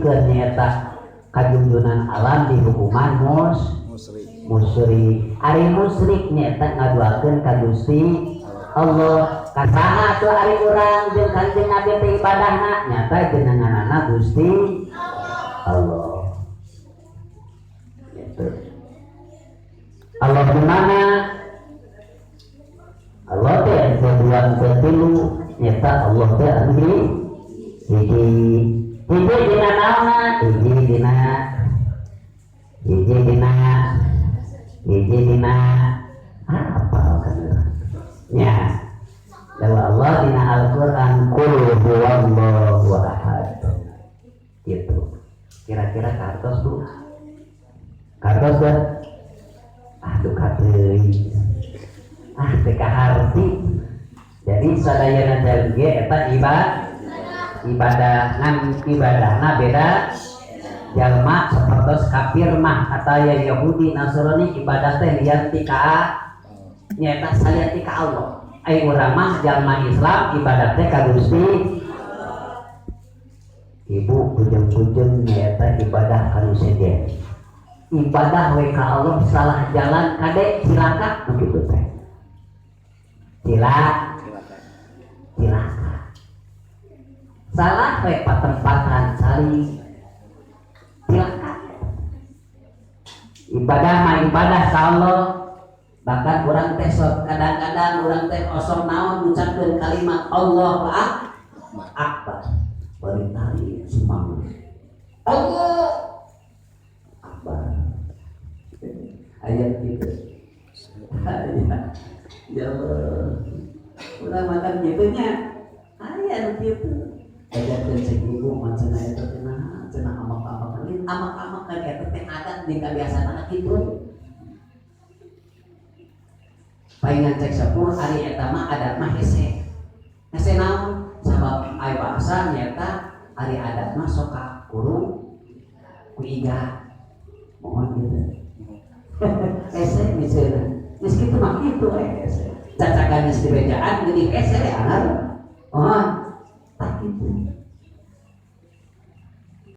Ngabuktikeun nyaeta kajunjunan alam di hukuman Musyrik. Musyrik. Ari musyrik nyaeta ngaduakeun ka Gusti Allah. Ka saha atuh ari urang jeung Kanjeng Nabi teh ibadahna? Nyata jenenganana Gusti Allah. Gitu. Allah di mana? Allah teh anu kedua, anu katilu, nyata Allah teh anu hiji. Hiji dina naonna? Hiji dina, hiji dina, hiji dina apa kan nya? Dawa Allah dina Al-Qur'an, qul huwallahu ahad. Gitu. Kira-kira kartos, Bu? Kartos dah? Aduh, kateuing. Ah, teu kaharti. Jadi sadayana ge eta ibadah, ngan ibadahna beda jalma. Sapertos kafir mah atau yang Yahudi, Nasrani, ibadah teh lian ti ka, nyaeta salian ti ka Allah. Ai urang mah jalma Islam, ibadah teh ka Gusti. Ibu bujeng-bujeng nyaeta ibadah ka nu sejen, ibadah we ka Allah. Salah jalan, kade, cilaka. Nu kitu teh cilaka, cilaka. Salah we patempatan cari, cilaka. Ibadah mah ibadah ka Allah. Bahkan orang teh sok kadang-kadang orang teh osok naon ngucapkeun kalimat Allah akbar, bari tari sumangus, Allah akbar, ayat gitu ya. Allah, urang makan gitunya, aya nu kitu. Ajarkeun cek ibu mah cenah, eta teh naha cenah amak-amak lain, amak-amak kan eta teh adat jeung kabiasaan kitu. Paingan cek sepuh, ari eta mah adat mah hese. Hese naon? Sabab ai bahasa nyata ari adat mah sok kurung ku iga. Mohon gitu. Hese misalnya. Geus kitu mah kitu we hese. Cacakan geus dibejaan geuning hese we anger. Oh, tah kitu.